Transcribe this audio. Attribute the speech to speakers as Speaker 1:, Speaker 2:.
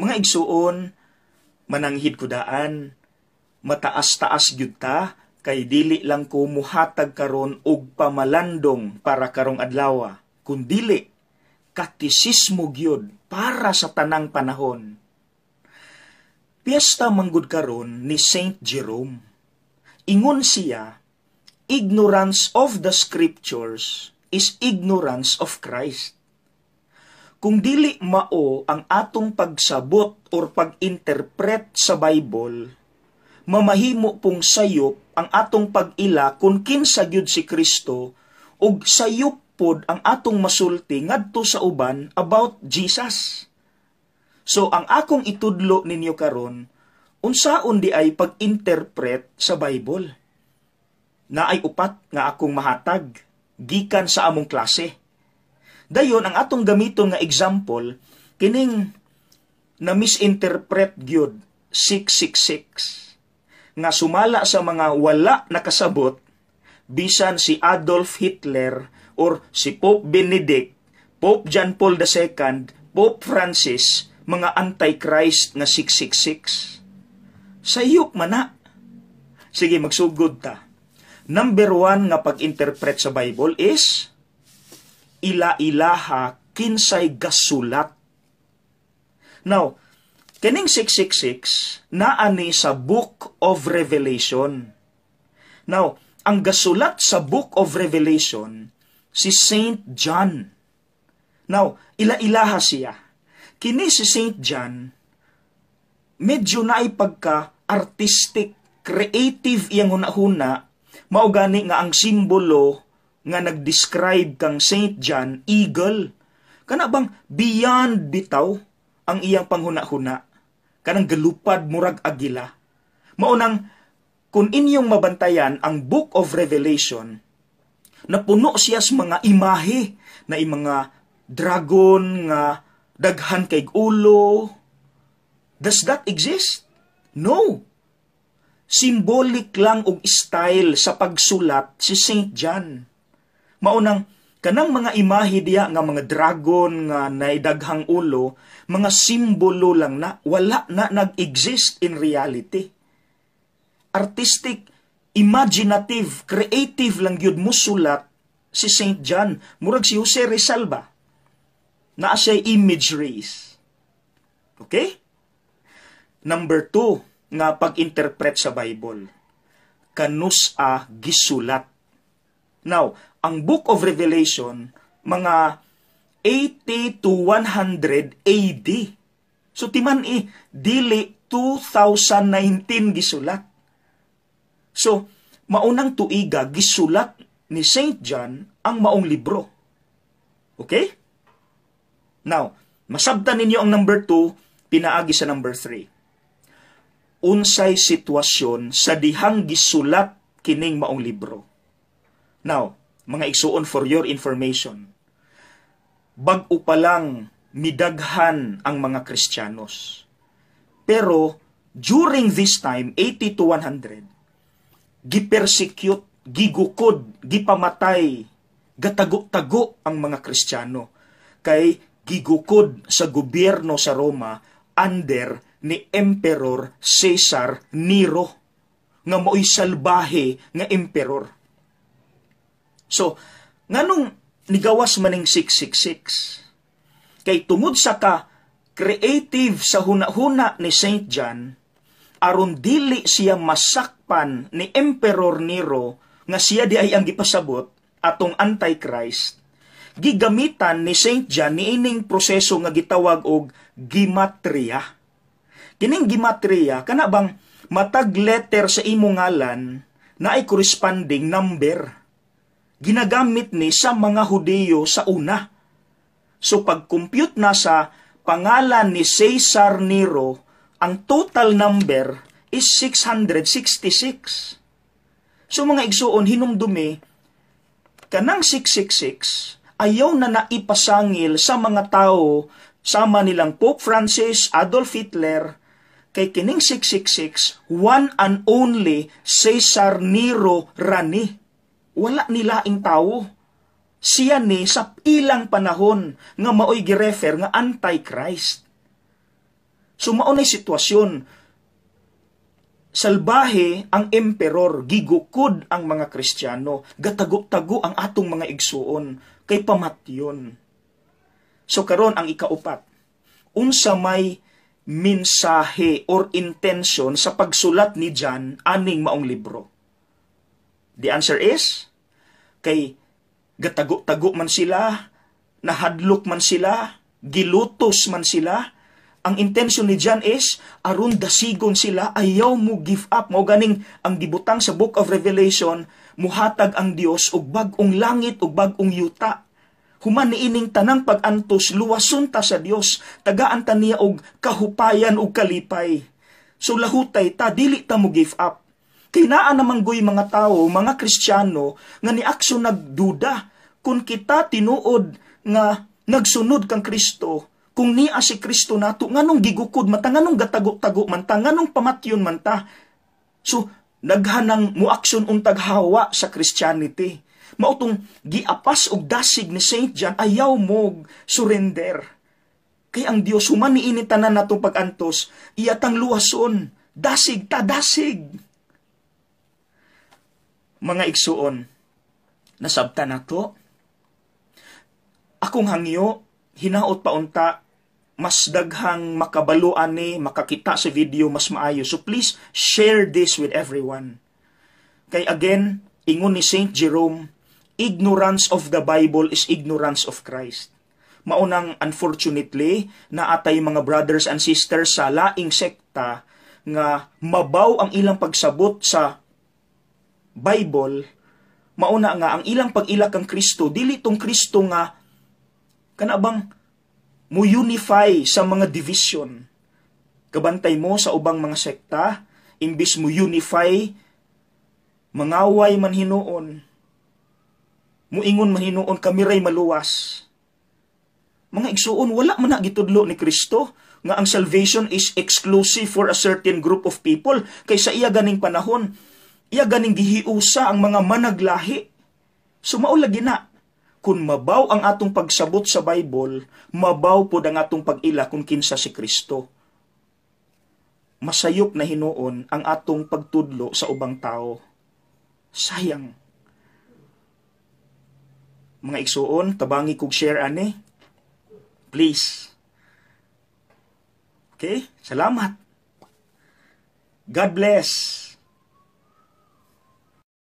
Speaker 1: Mga igsuon, mananghid ko daan, mataas-taas gyud ta kay dili lang ko muhatag karon og pamalandong para karong adlaw, kundili katisismo gyud para sa tanang panahon. Piyesta manggod karon ni Saint Jerome. Ingon siya, "Ignorance of the scriptures is ignorance of Christ." Kung dili mao ang atong pagsabot or pag-interpret sa Bible, mamahimo pong sayop ang atong pag-ila kung kinsa gyud si Kristo ug sayop pod ang atong masulti ngadto sa uban about Jesus. So ang akong itudlo ninyo karon, unsaon di ay pag-interpret sa Bible. Naay upat nga akong mahatag gikan sa among klase. Dayon ang atong gamiton nga example kining na misinterpret gyud, 666, nga sumala sa mga wala nakasabot, bisan si Adolf Hitler or si Pope Benedict, Pope John Paul II, Pope Francis, mga antichrist nga 666. Sayop man na. Sige, magsugod ta. Number one nga pag-interpret sa Bible is ila-ilaha kinsay gasulat. Now, kining 666 naa ni sa Book of Revelation. Now, ang gasulat sa Book of Revelation si Saint John. Now, ila-ilaha siya. Kini si Saint John, medyo naay pagka artistic, creative iyang hunahuna, mao gani nga ang simbolo nga nag-describe kang Saint John, eagle. Kana bang beyond bitaw ang iyang panghuna-huna. Kanang galupad murag agila. Mao nang kung inyong mabantayan ang Book of Revelation, napuno siya sa mga imahe na mga dragon nga daghan kay ulo. Does that exist? No. Symbolic lang og style sa pagsulat si Saint John. Mao nang kanang mga imahe diya nga mga dragon nga naidaghang ulo, mga simbolo lang na, wala na nag-exist in reality. Artistic, imaginative, creative lang gyud musulat si Saint John. Murag si Jose Rizal ba? Naa siya imageries. Okay? Number two nga pag-interpret sa Bible. Kanus-a gisulat? Now, ang Book of Revelation, mga 80 to 100 AD. So timan-i, dili 2019 gisulat. So, maunang tuiga gisulat ni Saint John ang maong libro. Okay? Now, masabtan ninyo ang number 2, pinaagi sa number 3. Unsay sitwasyon sa dihang gisulat kining maong libro? Now, mga igsuon, for your information, bag-o pa lang midaghan ang mga Kristiyanos. Pero during this time, 80 to 100, gipersecute, gigukod, gipamatay, gatago-tago ang mga Kristiyano kay gigukod sa gobyerno sa Roma under ni Emperor Caesar Nero nga mao'y salbahe nga emperor. So, nganong nigawas maning 666? Kay tungod sa ka creative sa huna-huna ni Saint John, aron dili siya masakpan ni Emperor Nero nga siya di ay ang gipasabot atong Antichrist, gigamitan ni Saint John niining proseso nga gitawag og gematria. Kining gematria, kana bang matag letter sa imong ngalan naay corresponding number. Ginagamit ni sa mga Hudiyo sa una. So pag-compute na sa pangalan ni Caesar Nero, ang total number is 666. So mga igsuon, hinumdumi, kanang 666, ayaw na naipasangil sa mga tao sama nilang Pope Francis, Adolf Hitler, kay kining 666, one and only Caesar Nero rani. Wala nilaing tao. Siya ni sa ilang panahon nga maoy girefer nga Antichrist. So mao nay sitwasyon. Salbahe ang emperor, gigukod ang mga Kristiyano, gatago-tago ang atong mga igsuon kay pamatyon. So karon, ang ikaupat, unsa may mensahe or intention sa pagsulat ni John aning maong libro? The answer is kay gatago-tago man sila, nahadlok man sila, gilutos man sila. Ang intention ni John is aron dasigon sila, ayaw mo give up. Mao ganing ang gibutang sa Book of Revelation, muhatag ang Dios og bag-ong langit ug bag-ong yuta. Human niining tanang pag-antos, luwason ta sa Dios, tagaan ta niya og kahupayan ug kalipay. So lahutay ta, dili ta mo give up. Kay naa naman goy mga tao, mga Kristiyano nga niaksyon nagduda kung kita tinuod nga nagsunod kang Kristo, kung niya si Kristo nato, nganong gigukod man ta, nganong gatago-tago man ta, nganong pamatyon man ta? So naghanang muaksyon untag hawa sa Christianity. Mao tong giapas og dasig ni Saint John, ayaw mo surrender. Kay ang Dios, human niini tanan natong pag-antos, iya tang luwason. Dasig ta, dasig. Mga igsuon, nasabta nato. Akong hangyo, hinaot pa unta mas daghang makabalo ani, makakita sa video, mas maayo. So please share this with everyone. Kay again, ingon ni Saint Jerome, ignorance of the Bible is ignorance of Christ. Maunang unfortunately, naatay mga brothers and sisters sa laing sekta nga mabaw ang ilang pagsabot sa Bible, mauna nga ang ilang pag-ila kang Kristo, dili tong Kristo nga kana bang mo unify sa mga division. Kabantay mo sa ubang mga sekta, imbis mo unify, mangaway man hinuon, muingon man hinuon, "Kami ray maluwas." Mga igsuon, wala man na gitudlo ni Kristo nga ang salvation is exclusive for a certain group of people. Kay sa iya ganing panahon, iya ganing gihiusa ang mga managlahi. So mao lagi na, kung mabaw ang atong pagsabot sa Bible, mabaw pod ang atong pag-ila kung kinsa si Kristo. Masayop na hinuon ang atong pagtudlo sa ubang tao. Sayang. Mga igsuon, tabangi kog share ani. Please. Okay? Salamat. God bless.